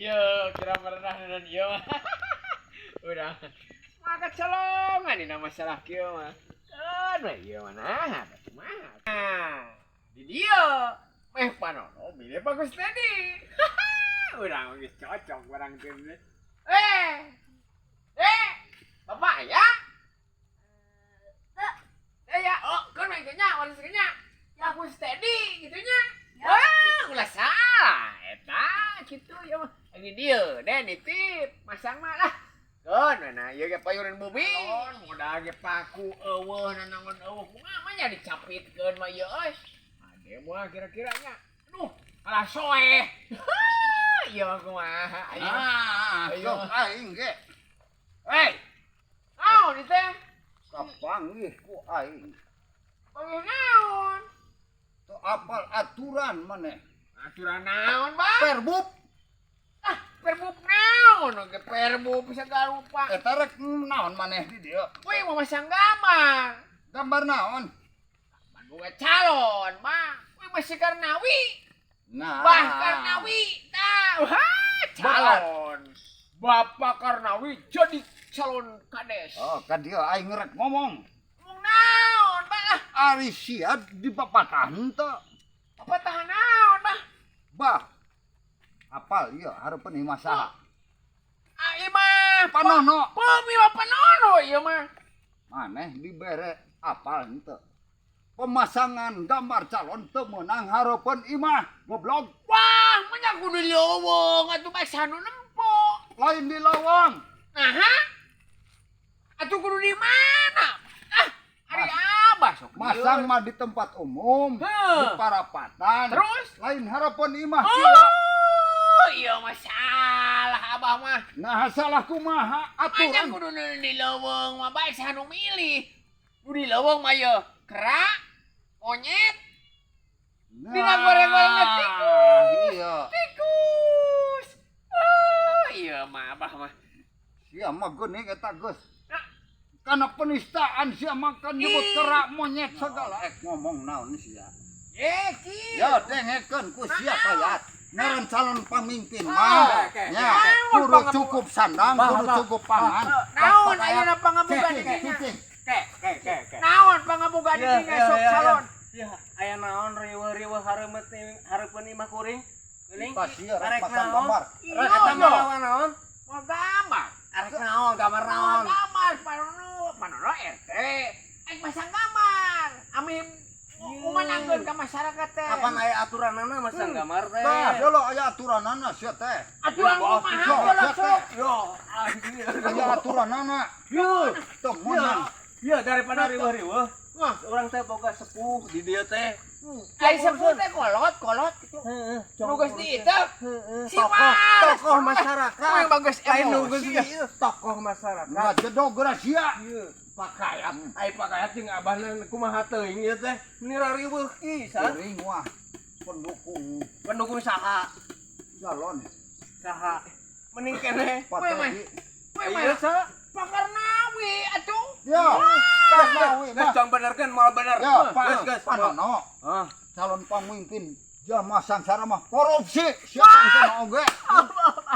Iya, kira pernah dan iya mah. Udah. Maka colongan ini masalah kieu mah. Kan we ieu mah nah, kumaha. Nah, di dieu meh panono milih bagus tadi. Urang geus cocok urang teh. Eh. Eh, Bapak ya? Eh ya, oh, kan we nya, waris nya. Ya aku steady gitu nya. Wah, ulah salah. Eta kitu ya mah. Ini dia, den nitip, masang mah lah. Keun we nah ieu ge payuran bumi. Modal ge paku eueuh nanaon eueuh kumaha mah nya dicapitkeun mah ieu euy. Ade moal kira-kira nya. Aduh, kalah soeh. Ieu mah kumaha? Ayo. Ah, Ayo. sok aing ge. Hei. Naon ieu teh? Kapanggih ku aing. Panggih naon? Teu apal aturan maneh. Aturan naon, Bang? Perbup. Ah, perbup naon? Oke, perbup segala rupa. Eta rek naon maneh di dieu? Wih, mau masang gambar. Gambar naon? Pan boga calon, mah. Wih, masih Karnawi. Nah. Bah Karnawi. Nah, wah, calon. Bapak Karnawi jadi calon kades. Oh, ka dieu aing rek ngomong. Ngomong naon, Bah? Ari sia dipapatahan teu? Apa tahan naon, Bah? Bah. Apal ieu hareupeun imah saha? Ah, ieu mah Panono. Pemi mah panono ieu mah. Maneh dibere apal henteu? Pemasangan gambar calon teu meunang hareupeun imah, goblok. Wah, manya kudu di leuweung atuh bae sanu nempo. Lain di lawang. Nah, atuh kudu di mana? Ah, ari abah sok. Masang mah di tempat umum, Heuh. di parapatan. Terus? Lain hareupeun imah gila. Oh, iya mah salah abah mah. Nah, salah kumaha Manya aturan? kudu di leuweung mah bae sanu milih. Kudu di leuweung mah ye kera, monyet, Nah, dina goreng-gorengna tikus. Iya. Tikus. Oh, iya mah abah mah. Sia mah geuning eta geus. Nah. Karena penistaan sia mah kan nyebut Ih. kera monyet segala. Eh, ngomong naon sia? Eh, ki. Ya dengekeun ku sia kayat. Ngaran calon pamimpin Ah, mah. oke, Ya, oke. kudu Naon cukup sandang, Bah, kudu bah. cukup pangan. Naon ayeuna pangaboga di Cicing, dinya? cicing. Ke, ke, ke, ke. Naon pangaboga di Iya, dinya iya, sok iya, calon? Ya, aya naon riweuh-riweuh hareupeun hareupeun imah kuring? Geuning. Pas sia rek Arek pasang naon? gambar. Iya, Rek eta iya. malawan naon? Mau gambar. Arek naon gambar Mau naon? gambar panono, panono RT. Aing masang gambar. Ami umanangkeun ka masyarakat teh. Kapan aya aturanana masang gambar teh? Tah, dulu aya aturanana sia teh. Aturan kumaha Sok, kolot sia sok. teh. Yo, anjir. Aya aturanana. Yo, Teu meunang. ya daripada riweuh-riweuh. Wah. Urang teh boga sepuh di dieu teh. Ai sepuh teh kolot, kolot gitu. Heeh, Nu geus diitep. Heeh, Si tokoh, Waras. tokoh masyarakat. Yang bagus Lain nu emosi geus ya. dieu, tokoh masyarakat. Ngajedog geura sia. Ieu pakayat, ai pakayat jeung abahna kumaha teuing ieu teh. Meni rariweuh pisan. Kuring wah pendukung Pendukung saha? calon Saha? Mending keneh. Pak Weh, mah. Teddy. Weh, Iya, mah. sa. Pak Karnawi atuh. Ya, Karnawi Geus mah. cong benerkeun moal bener. Ya, Pak Geus, geus. Panono, Ah, calon pemimpin jelema sangsara mah korupsi. Siapa kana oge?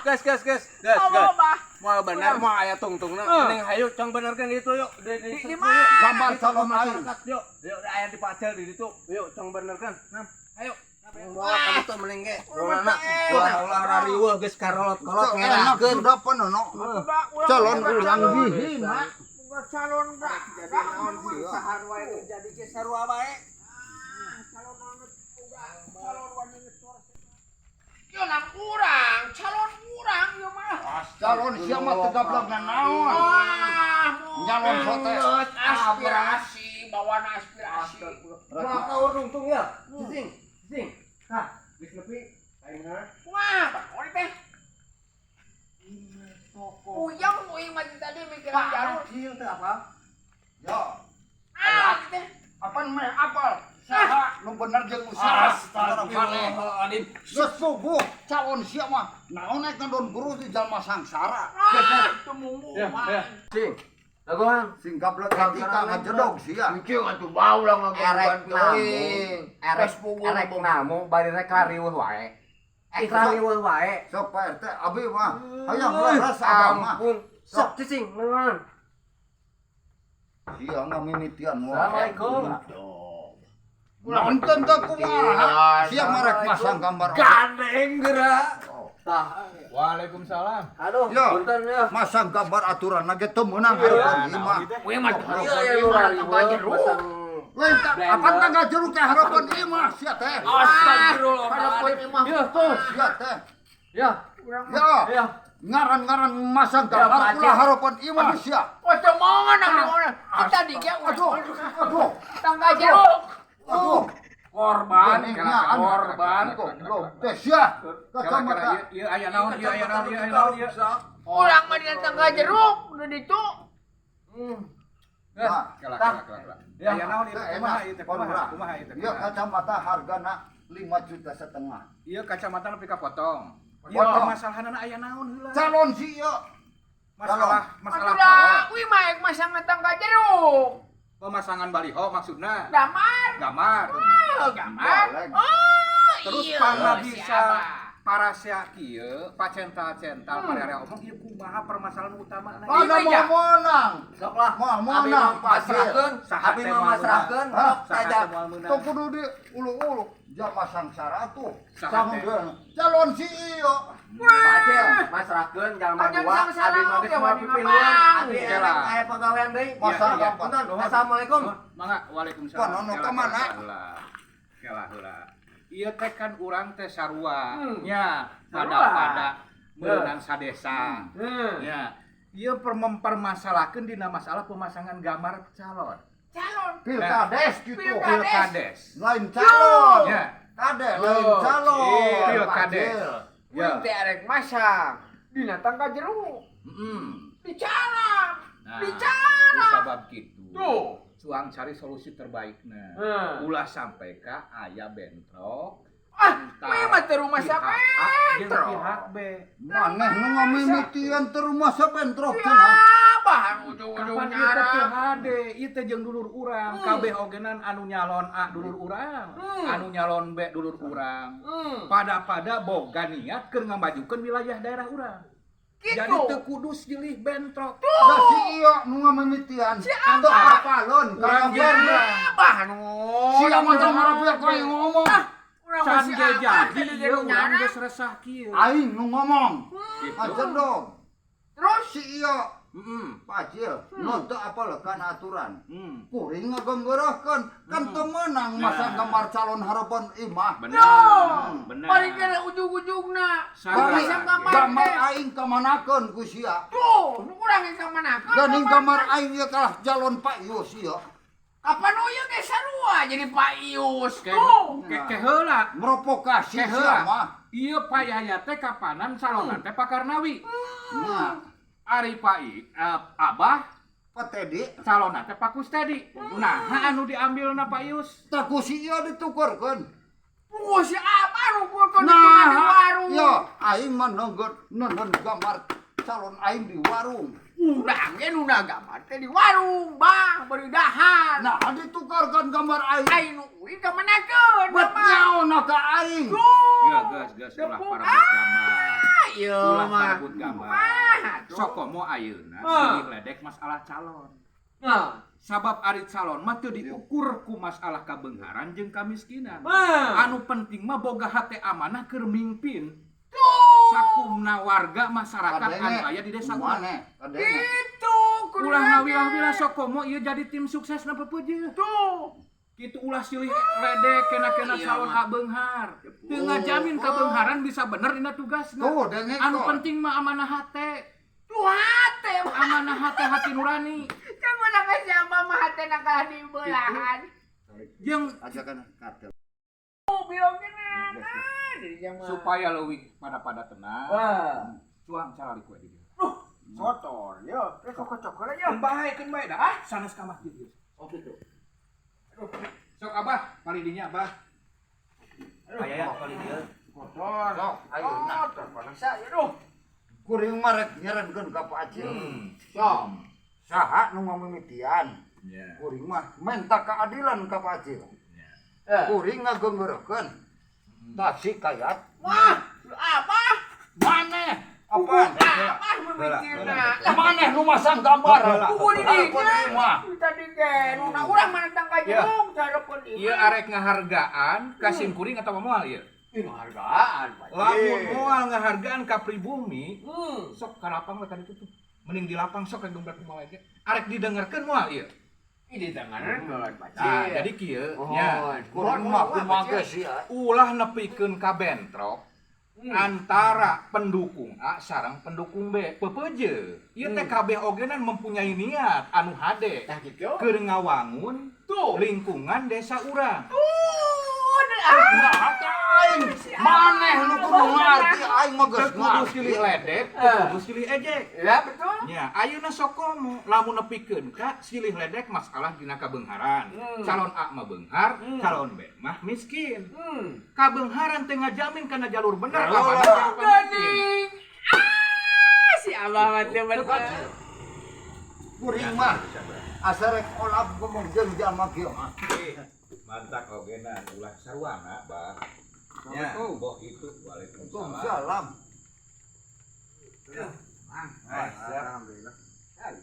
geus geus geus. Geus, Allah, geus. Bah. Moal bener moal aya tungtungna. Mending hayu cong benerkeun itu yuk. Di mana? Gambar Di calon tokoh aing. masyarakat yuk. Yuk aya di pacel di ditu. Yuk cong benerkeun. Nah, ayo. Moal ka ditu mending ge. Ulah ulah ulah rariweuh geus karolot-kolot Enak ngerakeun. sudah Panono. Calon urang dihina. Bukan calon Pak. Jadi naon sih saha wae nu jadi ge sarua bae. Calon anu boga calon wani ngecor. Yo nang urang, calon urang ieu mah. Calon sia mah teu gablagna naon. Wah, Nyalon sote. Aspirasi, bawana aspirasi. Moal kaur tungtung ya. Cicing, cicing. Tah, geus nepi aing mah. Wah, Pak, ori teh. Puyeng uing mah tadi mikiran jalur. Kecil teh apa? Ya, Ah, teh. apaan meh apal? Saha nu bener jeung usaha antara maneh. Astagfirullahaladzim. Geus subuh calon sia mah naon naik ngandon guru di jalma sangsara. Ah, tumunggu. Ya, ya. Cing. Dagoan. Sing gablek etika ngajedog sia. Cing atuh bau lah Erek ngagerogan namu, teuing. erek Geus puguh erek ngomong. namu bari rek riweuh wae. Rariweuh wae. Sok Pak RT, abi mah hayang leres abah mah. Ampun. Sok cicing naon. Sia ngamimitian wae. Assalamualaikum. Nonton teh kumaha? Sia marek masang gambar. Gandeng geura. Tah. Waalaikumsalam. Aduh, Ya. punten ya. Masang gambar aturan ge teu meunang hareupeun imah. We mah Iya ya nu rariweuh masang Lain tak apa tanggal jeruk teh hareupeun imah sia teh. Astagfirullah. Hareupeun imah. Ya, tuh. Sia teh. Ya. Ya. Ya. Ngaran-ngaran masang Ya, gambar Pak ulah Aceh. hareupeun imah sia. Oh, omongan omongan. Kita di ge Aduh, aduh, tangga jeruk. aduh. Korban, Beningnya, korban. Goblok teh sia. Kacamata. Ieu aya naon, ieu aya naon, ieu aya naon, ieu. Urang mah dina tangga jeruk udah ditu. Nah, Kela kela kela kela. Aya naon ieu teh kumaha enak. ieu teh kumaha? Murah. Kumaha ieu teh? Ieu kacamata hargana 5,5 juta. Ieu kacamata nepi ka potong. Ieu Potong. permasalahanna aya naon heula? Calon si ieu. Masalah masalah Atuh calon. dah, we mah ek masang tangga jeruk. Pemasangan baliho maksudna. Gambar. Gambar. Oh, gambar. Balik. Oh, Terus iya. pangna bisa Siapa? parasea kieu, pacental-cental parerea omong ieu kumaha permasalahan utamana? Mana Iya, mau menang? Sok lah. Moal Abi meunang mah Pak Aceh. masrahkeun, Saha abi teh mah moal masrahkeun, meunang? sok Saha saja. teh moal meunang? Tong kudu di ulu-ulu jam masang saratus. Saha Sama teh? dia. Calon si ieu. Pak Aceh, masrahkeun jalma Ajan dua, sangsara abi mah oge geus moal wani pipiluan, ngabang. abi Oke erek lah. aya pagawean deui. Masang Iya, iya. gambar. Punten, assalamualaikum. Mangga, waalaikumsalam. Wah, nono Kela, ka mana? kela, Kela heula. Ieu teh kan urang teh sarua Hmm. nya pada Sarua. pada meunang sadesa. Hmm. Nya. Ieu mempermasalahkeun dina masalah pemasangan gambar calon. Calon. Pilkades gitu. Pilkades. Pilkades. Lain calon. Ya. Kades lain calon. Pilkades. Pak Acil. Ya. Wing teh arek masang dina tangga jeruk. Heeh. Dicaram. Nah, Dicaram. sabab kitu. Tuh. Cuang cari solusi terbaikna. Hmm. Ulah sampai ka aya bentrok. Ah, antara we mah teu rumah pihak A jeung bentrok. pihak B. Maneh nu ngamimitian teu rumah bentrok cenah. Siapa ujung-ujung Kapan ieu teh teu nyaram. hade, ieu teh jeung dulur urang, kabeh ogenan anu nyalon A dulur urang, anu nyalon B dulur urang. Pada-pada boga niat keur ngamajukeun wilayah daerah urang. Gitu. Jadi teu kudu silih bentrok. Da si ieu nu ngamimitian. Teu apaleun ka Urang gambar. Siapa nu? Sia mah teu ngarepet ka yang ngomong. Urang Can masih ge apa jadi jadi ieu urang nyaram. geus resah kieu. Aing nu ngomong. Gitu. Aja dong. Terus Si ieu Heeh. Pak Acil, nu teu apal kana aturan. Kuring ngagenggerahkeun kan teu meunang masang gambar calon hareupeun imah. Benar. Benar. Paling kena ujung-ujungna. Salah. Masang gambar Gambar teh. aing kamanakeun ku sia. Tuh, nu urang yang kamanakeun. Geuning gambar aing ieu kalah calon Pak Yus ieu. Kapan ieu ge sarua jadi Pak Ius Ke tuh. ke ke heula. Merovokasi Ke sia heula. mah. Ieu Pak Yahya teh kapanan calonan teh Pak Karnawi. Nah, Ari Pak Abah Pak Teddy, calonna teh Pak Kustedi. Nah, anu diambilna Pak Yus. tah ku si ieu ditukerkeun. Puguh si apa nu kukeun di warung. Nah, yo, aing mah nenggeut neundeun gambar calon aing di warung. Urang ge nu gambar teh di warung, Bang, beri dahar. Nah, ditukarkan gambar aing. Aing nu uing kamanakeun Bet gambar. nyaona ka aing. Tuh. Ya, geus geus ulah Tepung. parebut gambar. Ah, ieu Ulah mah. parebut gambar. Ah, tuh. Sokomo ayeuna Ah. silih ledek masalah calon. Nah. Sabab ari calon mah teu diukur ku masalah kabeungharan jeung kamiskinan. Ah. Anu penting mah boga hate amanah keur mingpin Tuh. sakumna warga masyarakat Kadenge. anu aya di desa urang. Maneh, kadenge. Gitu kudu Ulah lagi. ngawilah-wilah sokomo ieu jadi tim sukses na pepeujeuh. Tuh. Kitu ulah silih ledek kena-kena Iya, calon mah. A beunghar. Teu ngajamin kabeungharan bisa bener dina tugasna. Tuh, denge Anu kok. penting mah amanah hate. Tuh hate mah. Amanah hate hati nurani. Kan mana ka siapa mah hate na kalah di belahan. Jeung Ajakan kartel. Tuh bilongkeun nah, jadi yang mah. supaya leuwih pada-pada tenang. Wah. Cuang cara liku di dieu. Duh, sotor yo. Eh kok kocok yo. Keun bae, keun bae dah. Ah, sanes ka masjid ieu. Oh gitu. Sok Abah, kali dinya Abah. Aya ya kali dieu. Kotor. Sok, ayeuna. Kotor panasa ya duh. Kuring mah rek nyerenkeun ka Pak Acil. Sok. Saha nu ngamimitian? Ya. Kuring mah menta keadilan ka Pak Acil. Eh. Kuring ngagenggerkeun. Taksi kayat Wah, Apa? Maneh apaan? Apa memikirna? Maneh nu masang gambar. Kubu di Hareupeun imah. Tadi ge nu urang mana tangga jeruk hareupeun imah. Ieu arek ngahargaan ka sim kuring atawa moal ieu? Ih, ngahargaan, Pak. Lamun moal ngahargaan ka pribumi, sok ka lapang we ka ditu tuh. Mending di lapang sok rek dombrak kumaha ge. Arek didengarkeun moal ieu. Ini didengarkeun, Pak. Nah, jadi kieu nya. Kuring mah kumaha geus sia. Ulah nepikeun ka bentrok antara pendukung A sareng pendukung B. Pepeje. Ieu teh kabeh ogenan mempunyai niat anu hade Tah kitu. keur ngawangun Tuh. lingkungan desa urang. Tuh, ah. Nah, aing maneh nu kudu ngarti aing mah geus Teu kudu ngarti. silih ledek, teu kudu silih ejek. Ya betul. Nya, ayeuna sok komo lamun nepikeun ka silih ledek masalah dina kabeungharan. Calon A mah beunghar, calon B mah miskin. Kabeungharan teu ngajamin kana jalur bener Nah, kapan lah. miskin. Geuning. Ah, si Abah mah teu bener. Kuring mah asa rek olap ngomong jeung jalma kieu mah. Mantak ogenan ulah sarwana, Bah. Ya, boh itu waalaikumsalam. Waalaikumsalam. Alhamdulillah.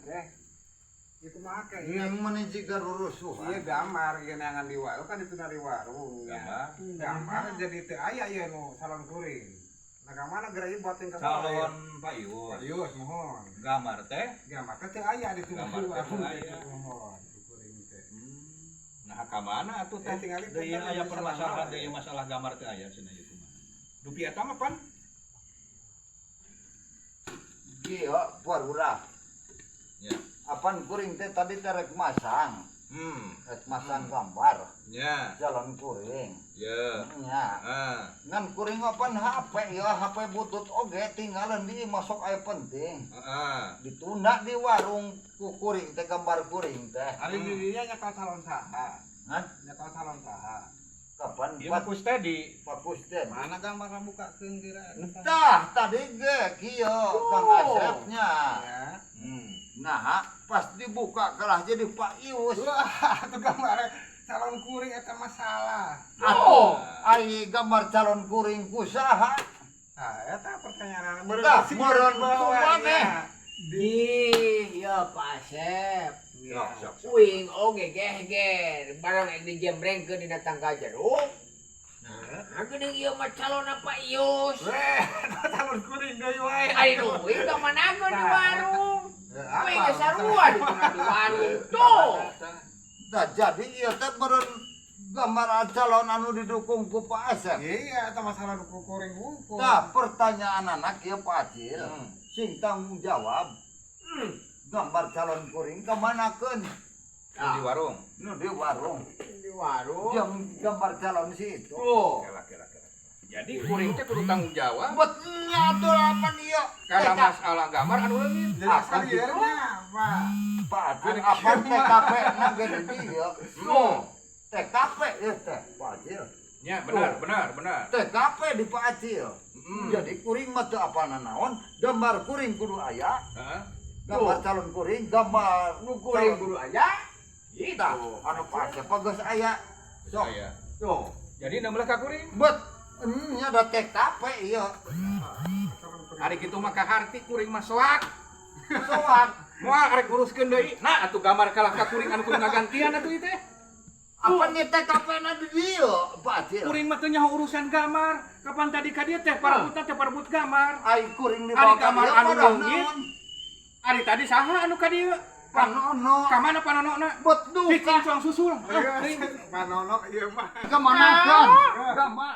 Teh. Itu mah kayak Ieu mah jiga rurusuhan. iya gambar ieu neangan di warung kan itu dari warung. Gambar. Gambar jadi teu aya ieu nu salon kuring. Nah ka mana geura ieu buatin ka Calon Pak Ius. Ius mohon. Gambar teh. Gambar teh teu aya di situ. Gambar teh teu aya. Mohon kuring teh. Nah, ka mana atuh teh? Eh, tinggali Deui punten aya di permasalahan sana. deui masalah gambar teh aya cenah ieu kumaha. Dupi eta mah pan Kieu barulah. Ya. Apan kuring teh tadi teh rek masang, rek masang gambar Ya, calon kuring. ya. Nya. Ah. Ngan kuring apan HP ya HP butut oge tinggalan di masuk aya penting. Heeh. Ditunda di warung ku kuring teh gambar kuring teh. Ari di dinya nyekel calon saha? Hah? Nyekel calon saha? Kapan Ieu mah Pak Kustedi. Pak Kusten? Mana gambar bukakeun kira? Tah tadi ge kieu Kang Asepnya. Ya. Nah, pas dibuka kalah jadi Pak Ius. Wah, itu gambar calon kuring eta masalah. Atuh, ari gambar calon kuring ku saha? Nah, eta pertanyaan Tah, meureun ku maneh. Ih, ya Pak Asep. Sok, sok, sok. Uing oge gehger, barang yang dijembrengkeun dina tangga jeruk. Nah, geuning ieu mah calon Pak Ius. Weh, eta calon kuring deui wae. Ari nu uing ka manakeun di warung. Apa? Uing geus sarua di warung tuh. Tah jadi ieu teh meureun gambar calon anu didukung ku Pak Asep. Iya, eta masalah nu kuring hukum. Tah, pertanyaan anak ieu Pak Acil. Sing tanggung jawab. Gambar calon kuring kamanakeun? Di warung. Nu di warung. Di warung. Jeung gambar calon si itu. Tuh. Kela kela kela. Jadi kuring teh kudu tanggung jawab Bet nya atuh lapan ieu. karena masalah gambar anu leungit. Jadi asal ieu nya, Pak. Pak Acil apa TKP na ge di dieu. Tuh. TKP ieu teh Pak Acil. Ya, benar, benar, benar. TKP di Pak Acil. Jadi kuring mah teu apa naon, gambar kuring kudu aya, Heeh. gambar calon kuring, gambar Nu kuring kudu aya. Gitu. Tah, anu Pak Acil apa geus aya. Sok. Aya. Tuh. Jadi nambah ka kuring. Bet nya da TKP ieu. Ari kitu mah kaharti kuring mah soak. Soak. Moal arek nguruskeun deui. Nah, atuh gambar kalah ka kuring anu kudu ngagantian atuh ieu teh. Apa nih TKP na di dieu Pak Acil? Kuring mah teu nyaho urusan gambar. Kapan tadi ka dieu teh parebutna teh parebut gambar. Ai kuring di Ari bawah gambar dieu anu padah leungit. naon? Ari tadi saha anu ka dieu? Panono. Ka mana panonona? Bet duka Dicincong susul. Iya, Panono ieu mah. kemana kan? Gambar.